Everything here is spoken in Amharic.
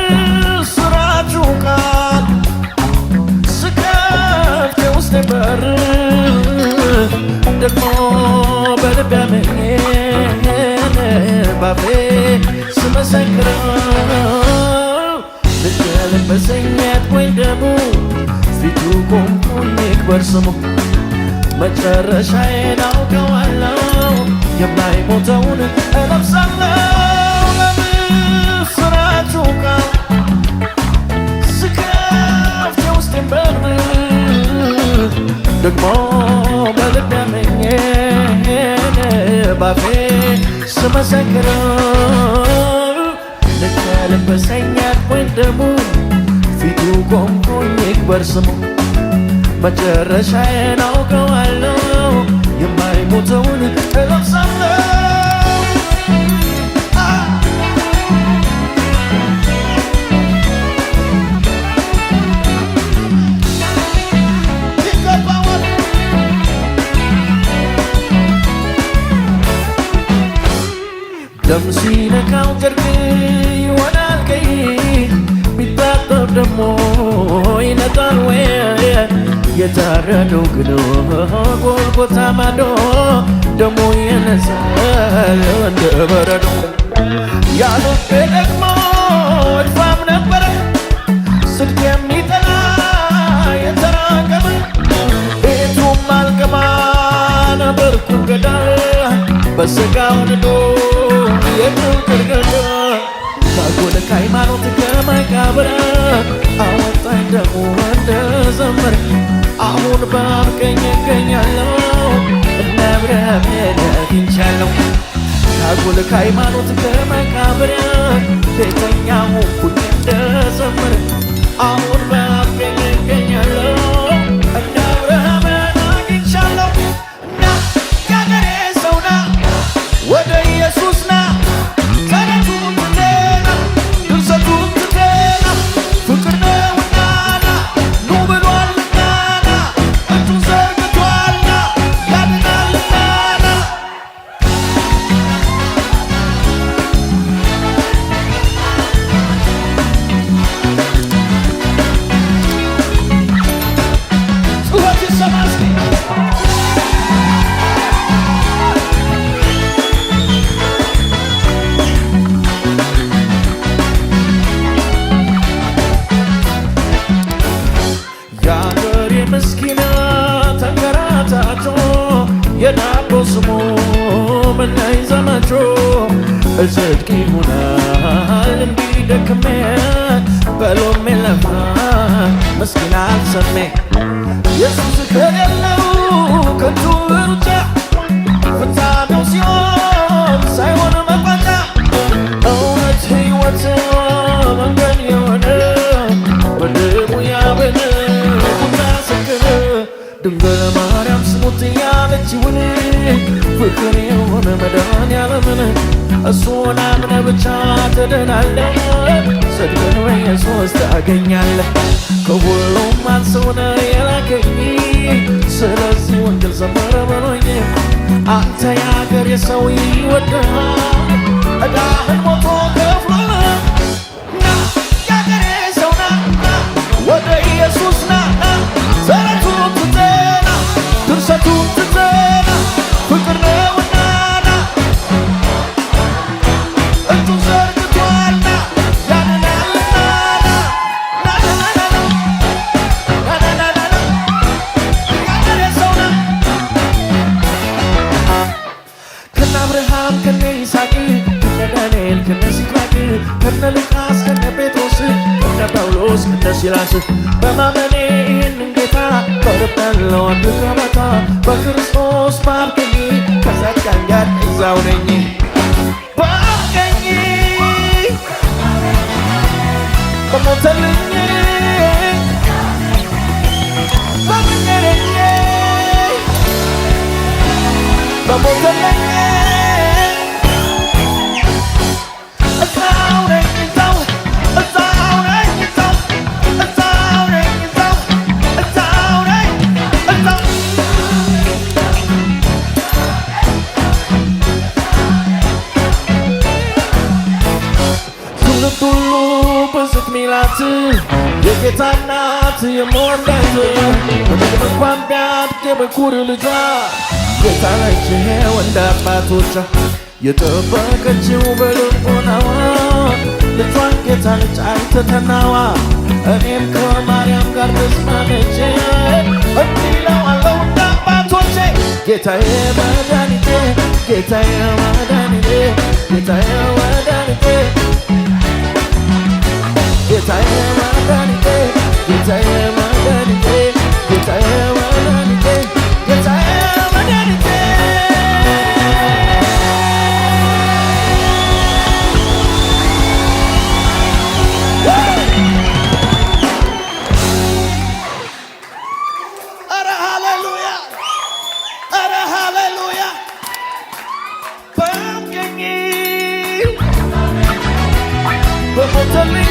ለምስራቹ ቃል ስከፍት የውስጤን በር ደግሞ በልቤ አምኜ ባፌ ስመሰክረው ልጅ የለበሰኝ አጥቦኝ ደሙ ፊቱ ቆምኩኝ ይክበር ስሙ። መጨረሻዬን አውቀዋለሁ፣ የማይሞተውን እለብሳለሁ። ለምስራቹ ቃል ስከፍት የውስጤን በር ደግሞ በልቤ አምኜ ባፌ ስመሰክረው ልክ ያለበሰኝ አጥቦኝ ደሙ ፊቱ ቆምኩኝ ይክበር ስሙ። መጨረሻዬን አውቀዋለሁ፣ የማይሞተውን እለብሳለሁ። ይገባዋል። ደም ሲነካው ጨርቅ ይሆናል ቀይ፣ ቢታጠብ ደግሞ ይነጣል ወይ? የታረደው ግን ጎልጎታ ማዶ ደሙ የነጻል እንደ በረዶ። ያሉት ደግሞ እድፋም ነበረ፣ ጽድቅ የሚጠላ የተራገመ፣ ቤቱም አልገባ ነበርኩ ገዳይ፣ በስጋው ንዶ የፍቅር ገዳ ካጎለ ከሃይማኖት ከመቃብር አወጣኝ ደሙ እንደዘመር። አሁን በአብ ቀኝ እገኛለሁ፣ እነ አብርሃምን አግኝቻለሁ። ካጎለ ከሃይማኖት ከመቃብር ቤተኛ ሆንኩኝ እንደዘመር። አሁን በአብ ቀኝ እገኛለሁ፣ እነ አብርሃምን አግኝቻለሁ። ና የአገሬ ሰው ና፣ ወደ ኢየሱስ ና፣ ተረቱን ትተና ድርሰቱን ትተና ፍቅር ነውና ና፣ ኑ ብሏልና ና፣ እጁን ዘርግቷልና ያድናልና ና። ጩኸት ይሰማ እስኪ። የአገሬ ምስኪን ተንከራታቶ የዳቦ ስሙ ምነኝ ዘመቾ እጽድቅ ይሆናል እንዲህ ደክሜ በሎሜ ለፋ ምስኪን አልሰሜ። ኢየሱስ ከሌለው ከንቱ ሩጫ፣ ፍጻሜው ሲሆን ሳይሆን መቋጫ። እውነት ሕይወት መንገድ የሆነ በደሙ ያበነ ቁጣ ሰከነ። ድንግል ማርያም ስሙት ያለችውን ፍቅር የሆነ መድኃኔዓለምን እሱን አምነህ ብቻ ትድናለህ፣ ጽድቅን በኢየሱስ ታገኛለህ። ከሁሉም አንሶ ነው የላከኝ፣ ስለዚህ ወንጌል ዘመረ በሎኝ። አንተ የአገሬ ሰው ይወድሃል፣ ዕዳህን ሞቶ ከፍሎልሃል። ና የአገሬ ሰው ና ና፣ ወደ ኢየሱስ ና ና፣ ተረቱን ትተና ድርሰቱን ትተና ፍቅር ነውና ና፣ እጁን ዘርግቷልና ያድናልና ና ና ና ና ና ና ና፣ የአገሬ ሰው ና። ከነ አብርሃም ከነ ይስሐቅ ከነ ዳንኤል ከነ ሲድራቅ ከነ ሉቃስ ከነ ጴጥሮስ ከነ ጳውሎስ ከነ ሲላስ በማመኔ ይህንን ጌታ ቀርቤያለሁ አንድ ገበታ። በክርስቶስ በአብ ቀኝ ከጻድቃን ጋር እዛው ነኝ። በአብ ቀኝ በሞተልኝ በፍቅረኝ በሞተልኝ እዛው ነኝ እዛው፣ እዛው ነኝ እዛው፣ እዛው ነኝ እዛው፣ እዛው ነኝ እዛው። ትውልድ ሁሉ ብዝት ሚላት የጌታ እናት የምወዳት፣ ምንም እንኳን ቢያድግ የበኩር ልጇ ጌታ ነች ይሄው እንደ አባቶቿ የጠበቀችው በልቦናዋ ልጇን ጌታ ነች አይተተናዋ። እኔም ከማርያም ጋር ተስማምቼ እንዲህ እለዋለሁ እንደ አባቶቼ፣ ጌታዬ መድኃኒቴ፣ ጌታዬ መድኃኒቴ፣ ጌታዬ መድኃኒቴ፣ ጌታዬ መድኃኒቴ፣ ጌታዬ መድኃኒቴ፣ ጌታዬ መድኃኒቴ፣ ጌታዬ መድኃኒቴ። ኧረ ሃሌሉያ! ኧረ ሃሌሉያ! በቀኝ በሞተልኝ